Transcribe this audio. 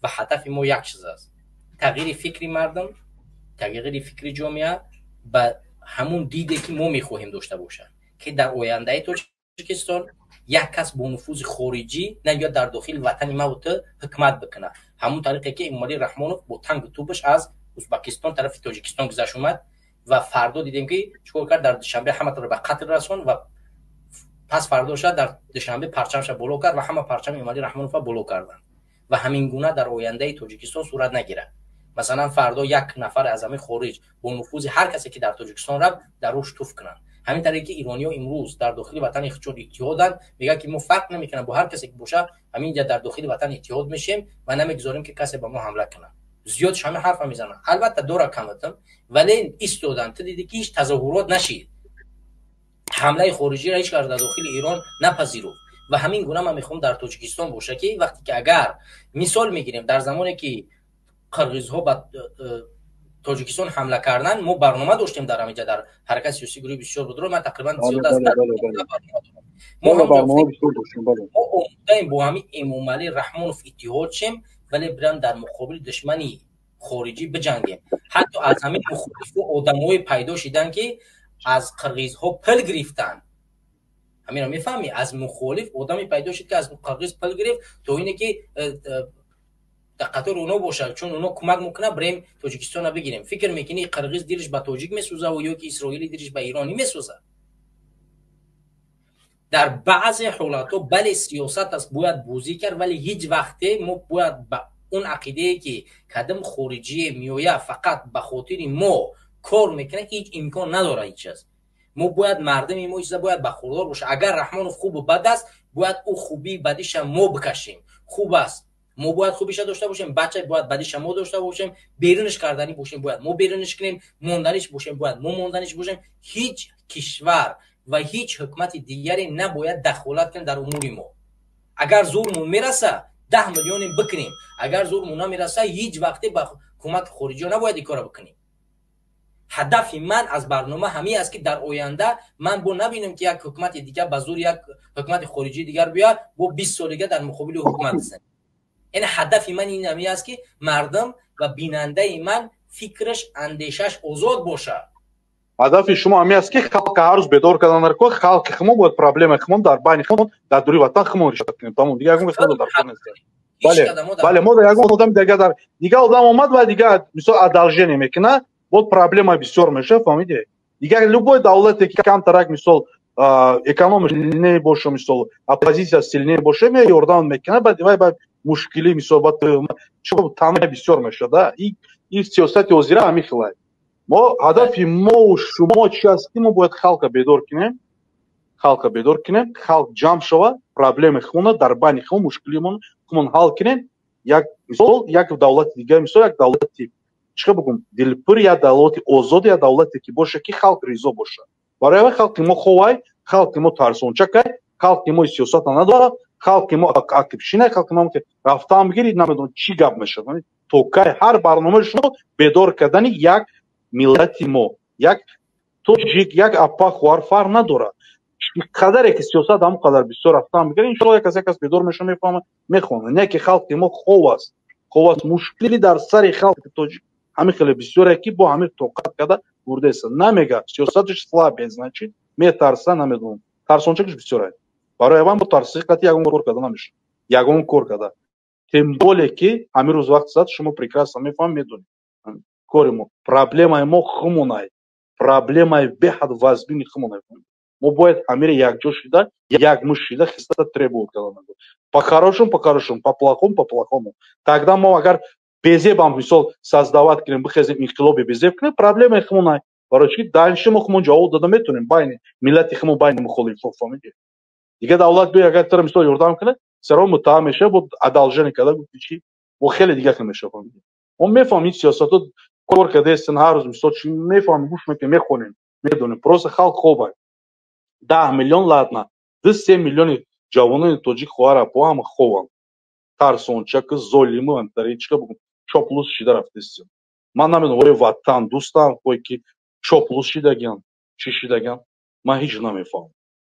Ва ҳадафи мо як чиз аст: тағйири фикри мардум, тағйири фикри ҷомеа ба ҳамун диде, ки мо мехоҳем дошта бошад, ки дар ояндаи Тоҷикистон як кас бо нуфузи хориҷӣ наёяд, дар дохили ватани маву ту ҳукмат бикунад. Ҳамун тариқе ки Эмомалӣ Раҳмонов бо тангу тӯбаш аз Узбакистон тарафи Тоҷикистон гузашт омад ва фардо дидем, ки чӣ кор кард: дар Душанбе ҳаматро ба қатл расон ва пас фардоша дар Душанбе парчамша боло кард ва ҳама парчами Эмомалӣ Раҳмонова боло карданд. Ва ҳамин гуна дар ояндаи Тоҷикистон сурат нагирад. Масалан, фардо як нафар аз ҳамин хориҷ бо нуфузи ҳар касе, ки дар Тоҷикистон рафт, дар рӯш туф кунанд. Ҳамин тариқе ки ирониҳо имрӯз дар дохили ватани худшон иттиҳоданд, мегӯянд, ки мо фарқ намекунам бо ҳар касе ки боша, ҳаминҷа дар дохили ватан иттиҳод мешем ва намегузорем, ки касе ба мо ҳамла кунад. Зиёдш ҳамин ҳарфа мезананд. Албатта, дора каматам, вале истоданд. Ту дидӣ, ки ҳеҷ тазоҳурот нашид, ҳамлаи хориҷиро ҳеҷ кас дар дохили Эрон напазируфт. Ва ҳамин гуна ман мехоҳам дар Тоҷикистон боша, ки вақте ки агар мисол мегирем, дар замоне ки қирғизҳо ба Тоҷикистон ҳамла карданд, мо барнома доштем дар ҳаминҷа, дар ҳаракати сиёсии гурӯҳи бисёр будро. Ман тақрибан зиёд аз мо омодаем бо ҳамин Эмомалӣ Раҳмонов иттиҳод шем, вале бирам дар муқобили душмани хориҷӣ биҷангем. Ҳатто аз ҳамин мухолифо одамое пайдо шиданд, ки аз қирғизҳо пул гирифтанд. Ҳаминро мефаҳмӣ? Аз мухолиф одаме пайдо шуд, ки аз қирғиз пул гирифт, то ине ки дар қатори оно бошад, чун оно кӯмак мекунад, бирем Тоҷикистонро бигирем. Фикр мекунӣ, қирғиз дилаш ба тоҷик месӯзаву ё ки исроили дилаш ба иронӣ месӯзад? Дар баъзе ҳолатҳо, бале, сиёсат аст, бояд бозӣ кард, вале ҳеҷ вақте мо бояд ба он ақидае, ки кадом хориҷие меояд, фақат ба хотири мо кор мекунад, ҳеҷ имкон надорад. Ҳеҷ чиз мо бояд, мардуми мо чиза бояд бахурдор бошад. Агар Раҳмонов хубу бад аст, бояд ӯ хубии бадиша мо бикашем. Хуб аст, мо бояд хубиша дошта бошем, бача бояд бадиша мо дошта бошем. Берунаш карданӣ бошем, бояд мо берунаш кунем, монданиш бошем, бояд мо монданиш бошем. Ҳеҷ кишвар ва ҳеҷ ҳукумати дигаре набояд дахолат кунад дар умури мо. Агар зурмон мераса, 10 миллионем бикунем. Агар зурмон намераса, ҳеҷ вақте ба кӯмаки хориҷиё набояд ин кора бикунем. Ҳадафи ман аз барнома ҳамин аст, ки дар оянда ман бо набинам, ки як ҳукумати дигар ба зури як ҳукумати хориҷии дигар биёяд, бо 20 солига дар муқобили ҳукумат бизанем. Яъне ҳадафи ман ин ҳамин аст, ки мардум ва бинандаи ман фикраш, андешаш озод бошад. Ҳадафи шумо ҳамин аст, ки халқа ҳар рӯз бедор кардан дар кор. Халқи хумон бояд проблемаи хумон дар байни хумон, дар дури ватан хумон решат кунем, тамом. Дигар ягон кас дар кор нест. Бале, мо ягон одам дигар дар дигар одам омад ва дигар мисол одолжение мекунад, вот проблема бисёр мешавад, фаҳмиде? Дигар любой давлате, ки камтарак мисол экономика сильнее боша, мисол оппозиция сильнее боша, ме ёрдам мекунад, баъд вай ба мушкилӣ, мисол баъд тана бисёр мешавад. И сиёсати ҳозира ҳамин хелай. Мо ҳадафи мову шумо чи аст, ки мо бояд халқа бедор кунем, халқа бедор кунем, халқ ҷамъ шавад, проблемаи хумона дар байни хумон, мушкилимон хумон ҳал кунем. Як мисол, як давлати дигар, мисол як давлати, чӣ бигӯм, дилпур, як давлати озод, як давлате ки боша, ки халқ ризо бошад. Барои вай халқи мо ховай, халқи мо тарсончакай, халқи мо сиёсата надорад, халқи мо ақибшинай, халқи мо рафтан бигирид, намедонам чӣ гап мешавад. То кай ҳар барномаи шумо бедор кардани як миллати мо, як тоҷик, як апа, хоҳар, фарқ надорад. Қадаре ки сиёсат ҳамон қадар бисёр рафтан бигирад, иншоалло, як кас, як кас бедор мешава, мефаҳмад, мехонад. Не ки халқи мо хов аст, хов аст. Мушкили дар сари халқи тоҷик ҳамин хеле бисёре, ки бо ҳамин тоқат карда бурдеста намега. Сиёсаташ слабее, значит, метарса, намедонам, тарсончакаш бисёре. Барои аввал бо тарсиқати ягон кор карда намешавад, ягон кор карда. Тем более ки ҳамин рӯз вақт зад, шумо прекрасно мефаҳмед, медонед, кори мо, проблемаи мо хумонай, проблемаи беҳад вазбини хумонай. Мо бояд ҳамиро якҷо шида, як муш шида, хиста требовать карда, по-хорошему, по-хорошему, по-плохому, по-плохому. Тогда мо агар безебам мисол создавать кунем, бихезем, инқилоби безеб кунем, проблемаи хумонай. Барои чи дальше мо хумон ҷавоб дода метавонем байни миллати хумон, байни мухолифо, фаҳмиди? Дигар давлат биё, агар тара мисол ёрдам кунад, саро муттаҳам мешавад, бо одолжение карда, гуфти чи бо хеле дигар хел мешавад, фаҳмиди? Мо мефаҳмем, ин сиёсатҳо кор кардаестен ҳар рӯз, мисол чи мефаҳмем, гӯш мекунем, мехонем, медонем. Просто халқ хобай. 10 миллион, ладно, 2-3 миллиони ҷавонони тоҷик, хоҳар, апо, ҳама хованд, тарсончаку, золиму, амтари чика бигӯм, чоплус шида рафтестем. Ман намедонам, оё ватан дӯстам, ой ки чоплус шидагиан, чӣ шидагиан, ман ҳеҷ намефаҳмам.